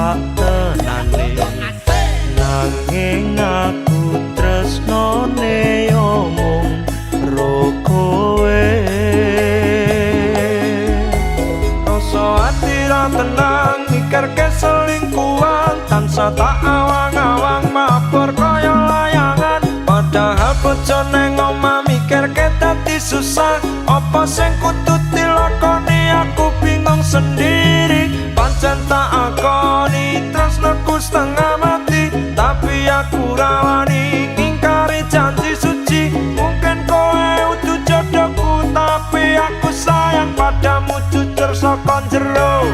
sak tenane, nanging aku tresnane yo mung ro kowe. Rasa ati ra tenang mikirke selingkuhan, tansah tak awang-awang mabur kaya layangan. Padahal bojo neng omah mikirke dadi susah. Apa sing kudu dilakoni, aku bingung sendiri. Pancen tak akoni tresnoku setengah mati, tapi aku ra wani ngingkari janji suci. Mungkin kowe udu jodohku, tapi aku sayang padamu jujur saka jero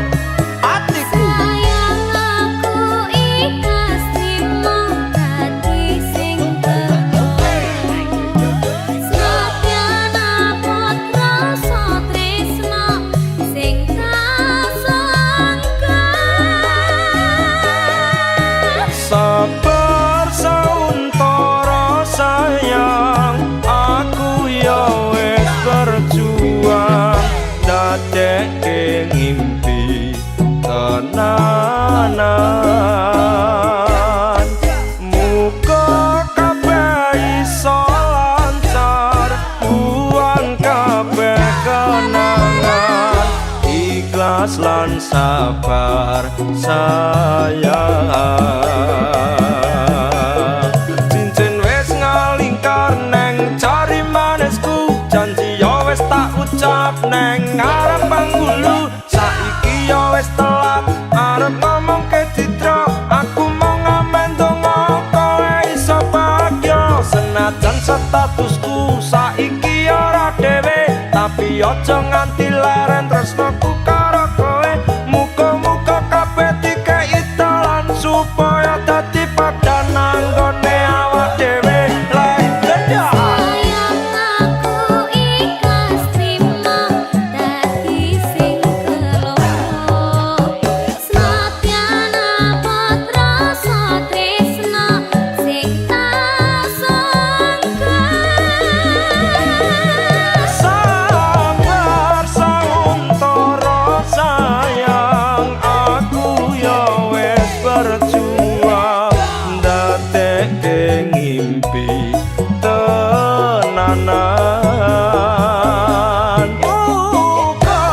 atiku. Sayang, aku ikhlas trimo dadi sing keloro. Senadyan abot rasa tresno sing tak sangka. Sabar sauntara sayang, aku ya wis berjuang dadekke ngimpi tenanan. Muga kabeh iso lancar, buang kabeh kenangan, ikhlas lan sabar sayang. Cincin wis ngalingkar neng jari manisku, janji yo wis tak ucap neng ngarep panggulu. Saiki yo wis telat arep ngomong ke Citra, aku mau ngamen donga kowe iso bahagia. Senajan statusku saiki ora dhewe, tapi aja nganti leren tresnoku karo kowe. Muga-muga kabeh dikei dalan supaya dadi padan anggone awak dhewe. Lain beda. Sayang, aku ikhlas trimo dadi sing keloro. Senadyan abot rasa tresno sing tak sangka. Sabar sauntara sayang, aku ya wis berjuang ndadekke ngimpi tenanan. Muga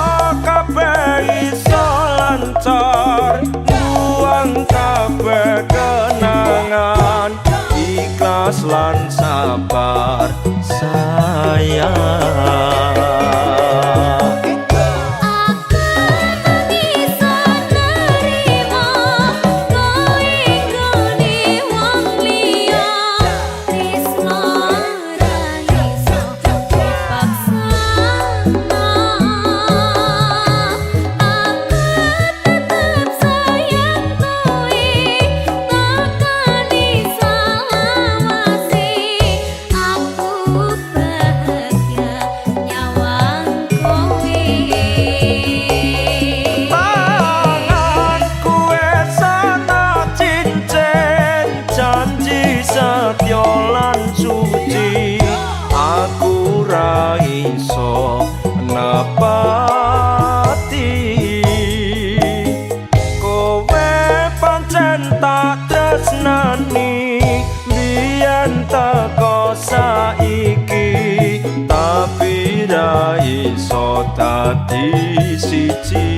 kabeh iso lancar, buang kabeh kenangan, ikhlas lan sabar sayang. Aku tak iso nerima kowe nggone wong liya. Tresno ora iso dipaksakno. Aku tetep sayang kowe, takkan iso lawase. Aku bahagia nyawang kowe. Tanganku wis ana cincin janji setya lan suci, aku ra iso nepati. Kowe pancen tak tresnani biyen teko saiki, tapi ra iso dadi siji.